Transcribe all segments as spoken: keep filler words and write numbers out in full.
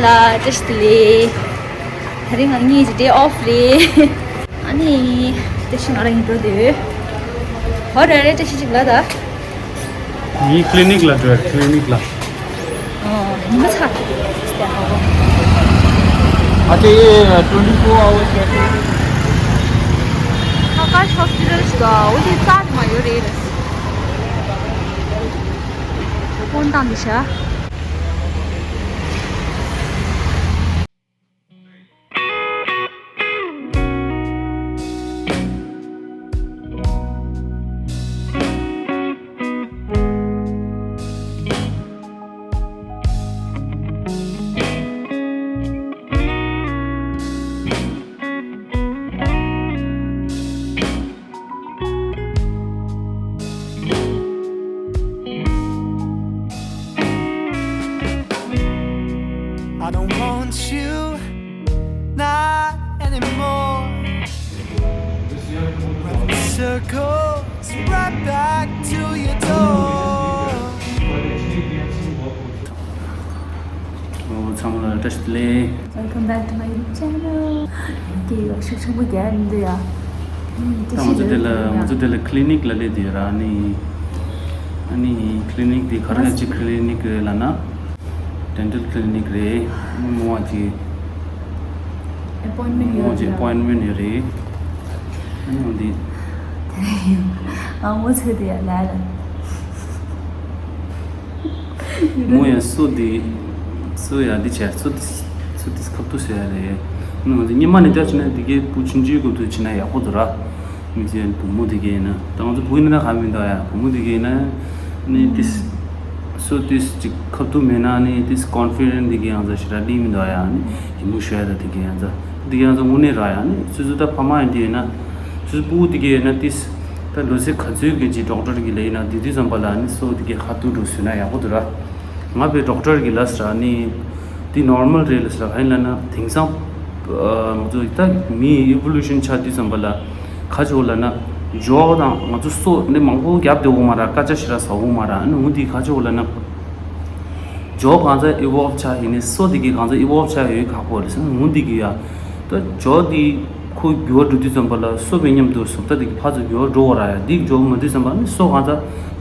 ལ་བཀྲ་ཤིས་བདེ་ལེགས། དེ་རིང་ང་གཉིས་ཀྱི་ཌེ་ཨོཕ་རེད། ཨ་ནི་བཀྲ་ཤིས་ང་རང་གཉིས་འགྲོ་འདོད། ཧོ་རེ་རེ་བཀྲ་ཤིས་ཅིག་ལ་ད། ངའི་ཀླི་ནིག་ལ་འགྲོ། ཀླི་ནིག་ལ། ཨོ། ཉི་མ་ཚ། ཨ་ཅེ། ཡེ་ཊུ་ཝེན་ཊི་ཕོར་ཨ་ཝར་ཊུ་ཝེན་ཊི། ཁ་ཁ་ཤོག་ཅི་རེད་ཟེར་དུས་འོ་དེ་རྩ་དེ་མ་ཡོད་རེད། ཕོན་བཏང་འདི་ཤ། I don't want you, not anymore. Running circles right back to your door. ཨོ། ཚང་མ་ལ་བཀྲ་ཤིས་བདེ་ལེགས། Welcome back to my YouTube channel. ཀྱི་ཡོ་ཤུགས་ཆེན་པོ་རྒྱག་མི་འདུག་ཡ། ད་ང་ཚོ་དེ་ལ་ང་ཚོ་དེ་ལ་ཀླི་ནིག་ལ་སླེབས་དུས་ར། ཨ་ནི་ཨ་ནི་ཀླི་ནིག་འདི་ག་རེ་ཅིག་ཀླི་ནིག་རེད་ལབ་ན། ཌེན་ཊལ་ཀླི་ནིག་རེད། ཨ་ནི་མོ་བ་ཅིག་ཨེ་པོན་མེན་ཊི་མོ་བ་ཅིག་ཨེ་པོན་མེན་ཊི་ཡོད་རེད། ཨ་ནི་འོ་འདི། ང་ངོ་ཚ་དེ་ཡ་ལ་ལ། མོ་ཡང་སོ་འདི། སོ་ཡ་འདི་བྱས། སོ་འདི། སོ་འདི་ཁ་ཐུག་ཟེར་ཡ་རེད། ནང་འདི་སྔོན་མ་ནས་བསྐྱར་བྱས་ན་འདི་གའི་བུ་ཆུང་ཆུང་གི་དུས་བྱས་ན་ཡག་པོ་འདུག་ར། མི་ཚེ་བུ་མོ་འདི་གའི་ན། ད་ང་ཚོ་བུ་ཡིན་ན་ག་མི་འདུག་ཡ། བུ་མོ་འདི་གའི་ན་ནི་ཏིས། སོ་ཏིས་ཅིག་ཁ་ཐུག་མེད་ན་ནི་ཏིས་ཀོན་ཕི་ཌེན་ཊི་འདི་གའི་ཡང་ཚ་ཞེ་དྲག་སླེབས་མི་འདུག་ཡ། ནི་ཡི་མུ་ཤོར་ཡ། ད་འདི་གའི་ཡང་ཚ་འདི་གའི་ཡང་ཚ་དངོས་གནས་ར་ཡ། ནི་སོ་སོ་ད་ཕ་མ་ཡིན་དུས་ཡིན་ན། སོ་སོ་སྤུ་གུ་འདི་གའི་ཡིན་ན་ཏིས། ད་ལོ་ཚད་ག་ཚོད་ཀྱི་ཅིག་ཌོག་ཊར་གྱི་ལས་ཡིན་ན་དེ་དུས་ཙམ་པ་ལ་ནི་སོ་དེ་གའི་ཁ་ཐུག་འགྲོ་ཟེར་ན་ཡག་པོ་འདུག་ར། ང་པའི་ཌོག་ཊར་གྱི་ལ་ཟེར་ནི་དེ་ནོར་མལ་རེད་ལ་ཟེར། ག་ཡིན་ལབ་ན་དེང་སང་ང་ཚོ་ད་མིའི་ཨི་ཝོ་ལུ་ཤན་ཆགས་དུས་ཙམ་པ་ལ་ག་ཅིག་ལབ་ན། ཇོ་དང་ང་ཚོ་སོ་ནི་མང་པོ་རྒྱབ་བསྡད་འོ་མ་ར། སྐད་ཆ་ཞེ་དྲག་ཟ་འོ་མ་ར། ཨ་ནི་འོ་དེ་ག་ཅིག་ལབ་ན། ཇོ་གང་ཚ་ཨི་ཝོལ་བ་ཆགས་ཡིན་ནི་སོ་དེ་གའི་གང་ཚ་ཨི་ཝོལ་བ་ཆགས་ཡོད་ཁག་པོ་རེད་ཟེར། འོ་དེ་གི་ཡ། ད་ཇོ་དེ་ཁོ་འགྱུར་བ་འགྲོ་དུས་ཙམ་པ་ལ་སོ་བའི་མཉམ་དུ་གཟུགས་ད་དེ་གི་ཕར་ཚུར་འགྱུར་བ་འགྲོ་བ་ར་ཡ། དེ་ཇོ་མ་དུས་ཙམ་པ་ནི་སོ་གང་ཚ་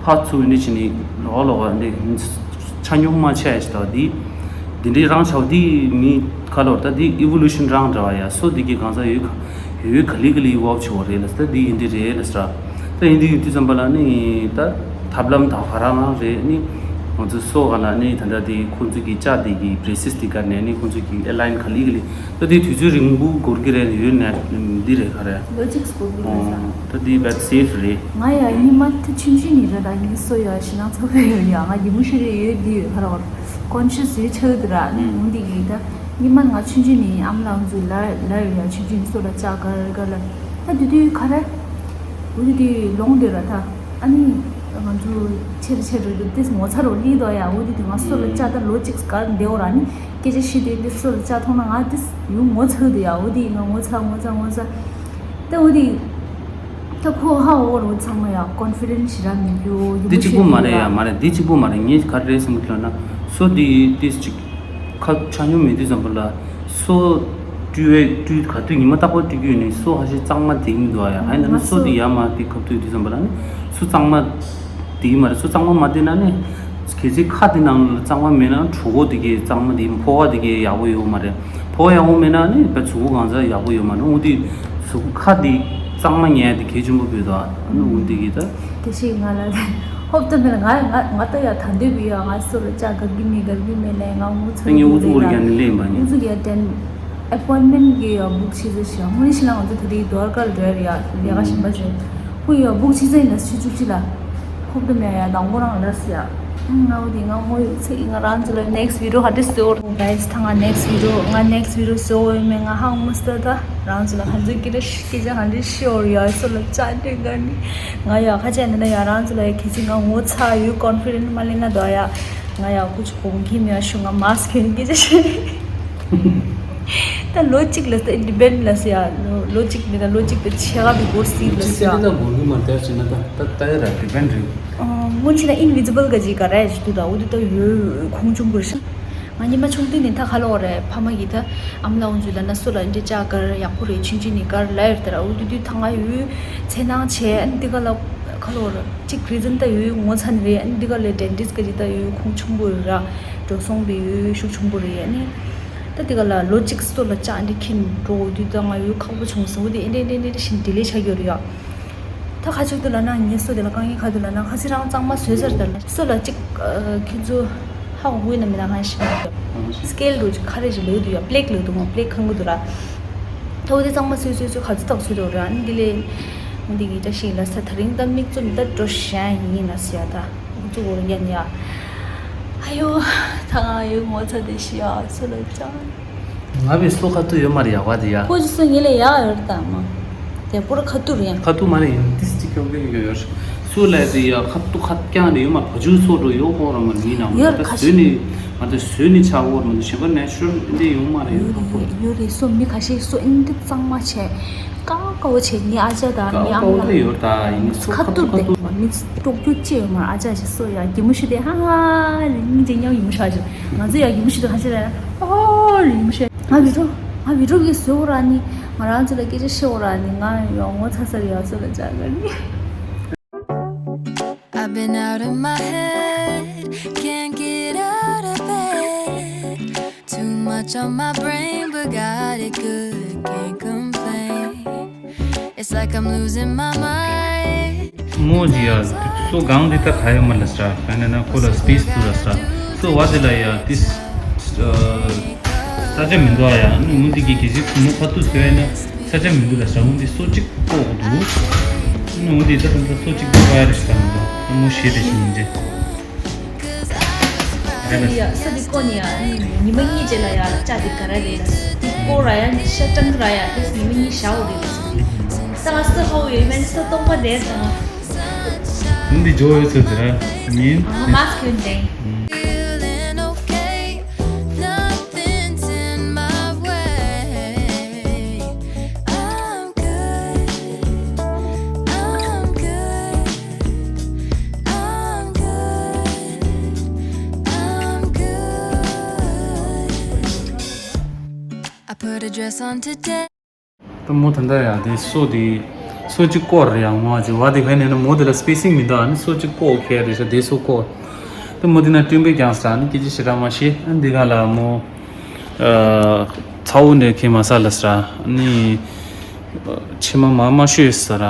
ཕར་ཚུར་འདི་བྱེད་ནི་ལོག་ལོག་འདི་ཆ་སྙོམས་མ་ཆགས་ཡ་ཞིག་ད་དེ། དེ་འདྲའི་རང་ཆགས་དེ་མི་ཁ་ལོར་ད་དེ་ཨི་ཝོ་ལུ་ཤན་རང་འདྲ་བ་ཡ། སོ་དེ་གའི་གང་ཚ་ཡོད་ཁ་ཡོད་ག་ལི་ག་ལི་ཝོག་བྱེད་བ་རེད་ལ་ཟེར། ད་འདི་ཡིན་འདི་རེད་ལ་ཟེར། ད་ཡིན་འདི་ཡིན་དུས་ཙམ་པ་ལ་ནི་ད་ཐབས་ལམ་དང་ག་རང་རང་རེད། ནི་ང་ཚོ་སོ་ག་ལ་ནི་ད་ལྟ་དེ་ཁོང་ཚོ་གི་ལྕགས་དེ་གི་བྷེ་རེ་སི་སི་དེ་ག་ནས་ནི་ཁོང་ཚོ་གི་ཨེ་ལའིན་ག་ལི་ག་ལི། ད་དེ་དུས་ཚོད་རིང་པོ་འགོར་གི་རེད། ཡོད་ནས་འདི་རེད་ག་རེད། ལོ་གཅིག་འགོར་གི་རེད་ཟེར། ད་དེ་བེད་སེབ་རེད། ང་ཡ་ཉི་མ་ད་ཆུང་ཆུང་ནི་རེད། ད་ངའི་སོ་ཡ་ཞེ་སྡང་ཚ་པོ་ཡོད་ཡ། ང་ཡི་མུ་ཤི་རེ་ཡོད་འདི་ཡོད་ག་རེ་བ། ཀོན་ཤི་ཡས་ཡོད་ཆགས་འདི་ར། ནི་འོ་འདི་གི་ད་ཉི་མ་ང་ཆུང་ཆུང་ནི་ཨ་མ་ལགས་ཚོ་ལ་ལ་ཡོད་ཡ། ཆུང་ཆུང་ནི་སོ་ལ་ལྕགས་ག་རེ་ག་ལ། ད་དེ་དུས་ག་རེ། འོ་དེ་དུས་ལོང་དེ་ར་ད། ཨ་ནི་ང་ཚོ་ཆེར་ཆེར་རུ་དེ་ངོ་ཚ་རུ་ལི་དོ་ཡ། འོ་དེ་དུས་ང་སོ་ལ་ལྕགས་ད་ལོ་གཅིག་གར་འདེའོ་ར་ནི་སྐད་ཆ་བཤད་དུས་དེ་སོ་ལ་ལྕགས་མཐོང་ན་ང་དེ་ཡུ་ངོ་ཚ་དེ་ཡ། འོ་དེ་ང་ངོ་ཚ་ངོ་ཚ་ངོ་ཚ། ད་འོ་དེ་ད་ཁོ་ཧ་འོ་རུ་ཚང་མ་ཡ་ཀོན་ཕི་ཌེན་ཊི་ཞེ་དྲག་མི་འགྱུར་ཡུ་དེ་མོ་གཅིག་པོ་མ་རེད་ཡ། མ་རེད། དེ་གཅིག་པོ་མ་རེད། ངས་ག་རེ་རེད་ཟེར་གི་ལབ་ན་སོ་དེ་དེ་གཅིག་ཁ་ཆ་སྙོམས་མེད་དུས་ཙམ་པ་ལ་སོ་བཀྲུས་བས་བཀྲུས་ག་དུས་ཉི་མ་རྟག་པར་བཀྲུས་ཀྱི་ཡོད་ནི་སོ་ཧ་ཤེ་གཙང་མ་དེ་མི་འདུག་ཨ་ཡ། ཨ་ཡིན་ན་ནི་སོ་དེ་ཡ་མ་དེ་ཁ་ཐུག་དུས་ཙམ་པ་ལ་ནི་སོ་གཙང་མ་དེ་མ་རེད། སོ་གཙང་མ་མ་དེ་ན་ནི་གལ་སྲིད་ཁ་དེ་ནང་ལ་གཙང་མ་མེད་ན་གྲོད་ཁོག་དེ་གའི་གཙང་མ་དེ་ཕོ་བ་དེ་གའི་ཡག་པོ་ཡོད་མ་རེད། ཕོ་བ་ཡག་པོ་མེད་ན་ནི་བའི་གཟུགས་པོ་གང་ཚ་ཡག་པོ་ཡོད་མ་རེད། འོ་དེ་གཟུགས་ཁ་དེ་གཙང་མ་ཉལ་དེ་གལ་ཆེན་པོ་བོད་དོ། ཨ་ནི་འོ་དེ་གི་ད། དེ་ཞིག་ང་ལ་ཧོབ་ཏུ་མེད་ལ། ང་ང་ང་ད་ཡ་ད་འདོད་པའི་ཡ་ང་སོ་ལ་ལྕགས་ག་གི་མི་ག་གི་མི་ལས་ང་ངུ་ཚ་ངས་ཨུ་ཚུགས་འོར་ཀྱང་ནི་ལེན་པ་ནི། ཨུ་ཚུགས་ཡ་དྲན། ཨེ་པོན་མེན་གི་ཡ་བུག་ཆི་ཟེར་ཞིག་ཡ། ངོ་ནི་ཤི་ལ་ང་ཚོ་ད་རེས་དོར་གར་འགྲོ་ཡ་རེད། ལས་ཀ་གཞན་པ་ཞིག་ཁོ་ཡ་བུག་ཆི་ཟེར་ཡིན་ན་ཤི་བཅུག་ཅི་ལ། ཧོབ་ཏུ་མེད་ཡ་དང་པོ་རང་ལ་སི་ཡ། ང་འོ་དེ་ང་ངོ་ཡོད་ཚེ་ང་རང་ཚོ་ལ་ནེག་སི་ཝི་ཌི་ཡོ་ཧ་ཏི་སི་ཡོར། གའི་སི་ད་ང་ནེག་སི་ཝི་ཌི་ཡོ་ང་ནེག་སི་ཝི་ཌི་ཡོ་སོ་ཡོད་མེད་ང་ཧང་མ་སི་ད། རང་ཚོ་ལ་ཧ་ཛུ་ཀི་རེ་ཤི་ཀི་ཅ་ཧན་རི་ཤི་ཨོར་ཡ་སོ་ལ་ཅ་ཏི་ག་ནི། ང་ཡ་ཁ་ཅན་ན་ཡ་རང་ཚོ་ལ་ཡ་ཁི་ཅི་ང་ངོ་ཚ་ཡོད་ཀོན་ཕི་ཌེན་ཊི་མ་ལེན་ན་དོ་ཡ། ང་ཡ་ཀུ་ཆུ་གོང་ཁི་མི་ཡ་ཤུ་ང་མཱ་སི་ཀི་ནི་ཀི་ཅ་ཤི། ད་ལོ་གཅིག་ལ་ད་ཨིན་ཌི་པེན་ཌེན་ཊི་ལ་སི་ཡ་ལོ་ལོ་གཅིག་མི་ད་ལོ་གཅིག་ད་ཆེ་ག་བི་གོར་སི་ལ་སི་ཡ། ད་གོར་གི་མ་ད་ཅི་ན་ད་ད་ད་ཡ་ར་ཌི་པེན་ཌེན་ཊི་རེད། སྔོན་ཆད་ན་ཨིན་ཝི་ཛི་བལ་ག་ཅི་ག་རེ་ཞིག་ཏུ་ད་འོ་དུ་ད་ཡོད་ཁོང་ཆུང་གོར་ཤ། ང་ཉི་མ་ཆུང་དུས་ནས་ད་ག་ལོ་རེད། ཕ་མ་གིས་ད་ཨ་མ་ལགས་འོང་ཚུལ་ལ་ན་སོ་ལ་འདི་ལྕགས་དཀར་ཡག་པོ་རེད། ཆུང་ཆུང་ནས་དཀར་ལ་ཡར་ད་ར་འུ་དུས་དུས་ད་ང་ཡུལ་ཚེ་ནང་བྱས་ཨ་ནི་འདི་ག་ལ་ག་ལོ་རེད། གཅིག་རི་ཛན་ད་ཡུལ་ངོ་ཚ་ནི་རེད། ཨ་ནི་འདི་ག་ལ་ཌེན་ཊིསི་ག་རི་ད་ཡུལ་ཁོང་ཆུང་པོ་རེད་ར། འགྲོ་སོང་བའི་ཡུལ་ཤུགས་ཆུང་པོ་རེད། ཨ་ནི་ད་འདི་ག་ལ་ལོ་གཅིག་སོ་ལ་ལྕགས་འདི་ཁྱིམ་འགྲོ་འུ་དུས་ད་ང་ཡུལ་ཁག་པོ་བྱུང་སོང་། འུ་དུས་ཨེ་འདྲ་ཨེ་འདྲ་ཨེ་འདྲ་བཞིན་ཌི་ལེ་ཆགས་ཡོད་རེད་ཡ། ད་ཁ་ཆུག་ཏུ་ལ་ན་ངའི་སོ་དེ་ལ་དཀའ་ངལ་ག་དུ་ལ་ན་ཁ་སི་རང་གཙང་མ་བཟོས་ཚར་དར་ལ་སོ་ལ་གཅིག་ཁྱོད་ཚོ་ཧ་གོ་གི་ན་མི་ན་ཧ་ཤི་སི་ཀེལ་རུ་ཁ་རེ་ཞིག་ལེགས་འདུག་ཡ། པླེག་ལེགས་འདུག་མ་པླེག་ཁང་གི་འདུག་ར། ད་འོ་དེ་གཙང་མ་བཟོས་བཟོས་བཟོས་ག་ཚོད་དག་བཟོས་འདུག་ར། ཨ་ནི་འདི་ལས་འོ་འདི་གི་བཀྲ་ཤིས་ལ་ས་ད་རིང་ད་མིག་བཙུམ་ད་འགྲོ་ཤན་ཡིན་ན་སི་ཡ་ད་འུ་ཚོ་གོ་ར་ཡ་ནི་ཡ། ཨ་ཡོ་ད་ང་ཡོད་ངོ་ཚ་དེ་ཤི་ཡ་སོ་ལ་ཅང་། ང་བའི་སོ་ཁ་ཏུ་ཡོད་མ་རེད་ཡ་བ་དེ་ཡ། ཁོ་ཅི་སོ་ངེ་ལས་ཡ་ཡོད་དམ། དེ་པོ་ར་ཁ་ཏུ་རེད། ཁ་ཏུ་མ་རེད་ཡིན་ཏིས་ཅི་ཀྱོང་ཀྱོང་ཡོད་ཡོད། སོ་ལས་དེ་ཡ་ཁ་ཏུ་ཁ་ཀྱང་རེད་ཡོད་མ་བ་ཇུ་སོ་འགྲོ་ཡོད་ཁོ་ར་མ་ནི་ན་ཡོད་ད་ཁ་སོ་ནི་ང་ད་སོ་ནི་ཆ་འོར་མ་ད་ཞེ་པ་ནས་ཤོར་འདི་ཡོད་མ་རེད་ཡོད་ཁ་ཏུ། ཡོད་རེད་སོ་མི་ཁ་ཤས་སོ་ཨིན་འདི་གཙང་མ་བྱས། ཀའོ་ཀའོ་བྱས་ངའི་ཨ་ཅག་དང་ངའི་ཨ་མ་ཀའོ་ཀའོ་ཡོད་ད་ཡིན་སོ་ཁ་ཁ་ཏུ་ཏུ་ཁ་དེ་ཏུ། མི་ཏོག་ཏོག་ཅེས་ཡོད་མ་ཨ་ཅག་ཅིག་སོ་ཡ་གི་མུ་ཤི་དེ་ཧ་ཧ་ལི་ཉིན་ཅིག་ཉམ་གི་མུ་ཤ་ཅིག་ང་ཚོ་ཡ་གི་མུ་ཤི་དེ་ཧ་ཤི་ར་ཨོ་ལི་མུ་ཤི་ང་བི་ཏྲོ་ང་བི་ཏྲོ་གི་སོ་ར་ནི་ང་རང་ཚོ་ལ་སྐད་ཆ་ཤོད་ར་ནི་ང་ཡོང་ངོ་ཚ་ས་རི་ཡ་སོ་ལ་ཅག་ག་ནི། I've been out of my head, can't get out of bed. Too much on my brain, but got it good, can't complain. It's like I'm losing my mind. མོ་ཇི་ཡ་སོ་གང་འདི་ད་ག་ཡོད་མ་ལ་སྲ་ག་ནས་ན་ཁོ་ལ་སྤེས་ཏུ་ལ་སྲ་སོ་བ་དེ་ལ་ཡ་ཏིས་ས་ཆ་མི་འདུག་ཡ་ནི་མུ་འདི་གི་གི་ཅིག་མོ་ཁ་ཏུ་སོ་ཡ་ན་ས་ཆ་མི་འདུག་ལ་སྲ་མུ་འདི་སོ་གཅིག་ཀོ་འདུག་ནི་མུ་འདི་ད་ད་སོ་གཅིག་ཀོ་ཡ་རེ་ཤི་ད་མི་འདུག་མོ་ཤི་རེ་ཤི་མི་འདི། ཨ་ནི་ཡ་ས་འདི་ཀོ་ནི་ཡ་ཨ་ནི་ཉི་མ་གཉིས་རྗེས་ལ་ཡ་ལྕགས་འདི་ག་ར་རེད་ལ་འདི་ཀོ་ར་ཡ་ཤ་སྤྲང་ར་ཡ་ཏིས་ཉི་མ་གཉིས་ཞའོ་རེད་ལ་ས་ང་ས་ཧོ་ཡོད་མེད་ས་སྟོང་པ་རེད་ད་ང་འདི་ཇོ་ཡོད་ཚོད་དེ་ར་ཉིན། ང་མ་སི་ཀི་ཡོད་དེ། Feeling okay, nothing's in my way. I'm good, I'm good, I'm good, I'm good. I put a dress on today. ད་མོ་ད་ད་ཡ་དེ་སོ་དེ་སོ་གཅིག་ཀོ་རེད་ཡ། ངོ་ཅི་བ་དེ་ག་ནས་ན་མོ་དེ་ལ་སྤེ་སིང་མི་འདུག་ཨ་ནི་སོ་གཅིག་ཀོ་ཁེ་རེད་ཤ་དེ་སོ་ཀོ། ད་མོ་དེ་ན་སྤྲིན་པའི་རྒྱང་ས་ནི་སྐད་ཆ་ཞེ་དྲག་མ་ཤེས། ཨ་འདི་ག་ལ་མོ་ཚ་བོ་འདྲ་ཁེ་མ་ས་ལ་ས་ནི་ཕྱི་མ་མ་མ་ཤོད་ས་ར་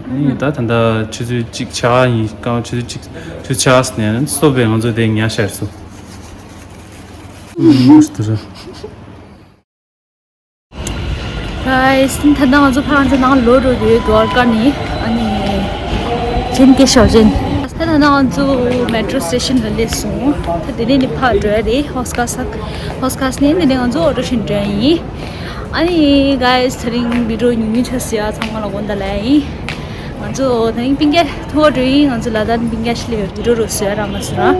ནི་ད་ད་ད་ཆུ་ཚོད་གཅིག་ཆ་ཡིན་གང་ཆུ་ཚོད་གཅིག་ཆུ་ཚོད་ཆ་ནས་སོ་པའི་ང་ཚོ་དེ་ཉ་ཤར་སོ། མོ་ཤི་ད་ར། Guys, ད་ལྟ་ང་ཚོ་ཕ་ང་ཚོ་ནང་ལོག་འགྲོ་དུས་དུ་ཨར་ཀ་ནི་ཨ་ནི་ཅན་ཀེ་ཞའོ་ཅན། ད་ལྟ་ང་ཚོ་མེ་ཊོ་སི་ཊེ་ཤན་ལ་སླེབས་སོང་། ད་དེ་ནས་ནི་ཕར་འགྲོ་ཡ་རེད། ཧོ་སི་ཀ་ས་ཧོ་སི་ཀ་ས་ནས་དེ་ནས་ང་ཚོ་ཨོ་ཊོ་ཤིན་འགྲོ་ཡ་ཡིན། ཨ་ནི་guys, ད་རིང་བི་ཌིའོ་ཉུང་ཉུང་ཆགས་སོང་ཡ། ཚང་མ་ལ་དགོངས་དག་ལབ་ཡ་ཡིན། ང་ཚོ་ད་རིང་སྤུན་ཀྱག་ཐུག་འགྲོ་ཡིན། ང་ཚོ་ལ་དྭགས་སྤུན་ཀྱག་ཞིག་སླེབས་ཡོད། བི་ཌིའོ་རུ་བཟོ་ཡ་རག་མ་སོང་ར།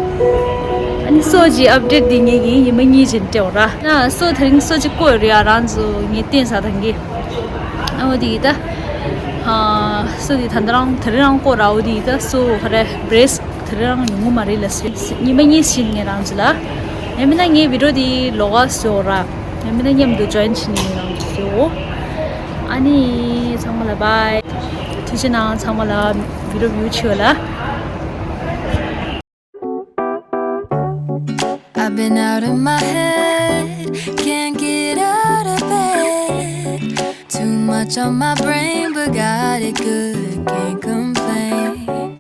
ཨ་ནི་སོ་ཅི་ཨབ་ཌེཊ་འདི་ངེད་ཀྱིས་ཉི་མ་གཉིས་རྗེས་སྤྲད་འོ་ར། ན་སོ་ད་རིང་སོ་ཅི་བཀོད་རེད་ཡ། རང་ཚོ་ངས་བསྟན་ས་ཐང་གི་ཨ་འོ་དེ་ཡིས་ད། ཨ་སོ་དེ་ད་ད་རང་ད་རིང་རང་བཀོད་ར། འོ་དེ་ཡིས་ད་སོ་ག་རེ་བྷི་རེ་སི་ད་རིང་རང་ཡོང་གི་མ་རེད་ལ་ཟེར། ཉི་མ་གཉིས་ཕྱིན་ངས་རང་ཚོ་ལ། ཡང་མིན་ན་ངའི་བི་ཌིའོ་དེ་ལོག་ག་བཟོ་ར། ཡང་མིན་ན་མཉམ་དུ་ཇོ་ཡིན་བྱེད་ནས་རང་ཚོ་བཟོ། ཨ་ནི་ཚང་མ་ལ་བྷའི། ཐུགས་རྗེ་གནང་ཚང་མ་ལ། བི་ཌིའོ་བིའུ་བྱེད་པ་ལ། I've been out of my head, can't get out of bed. Too much on my brain, but got it good, can't complain.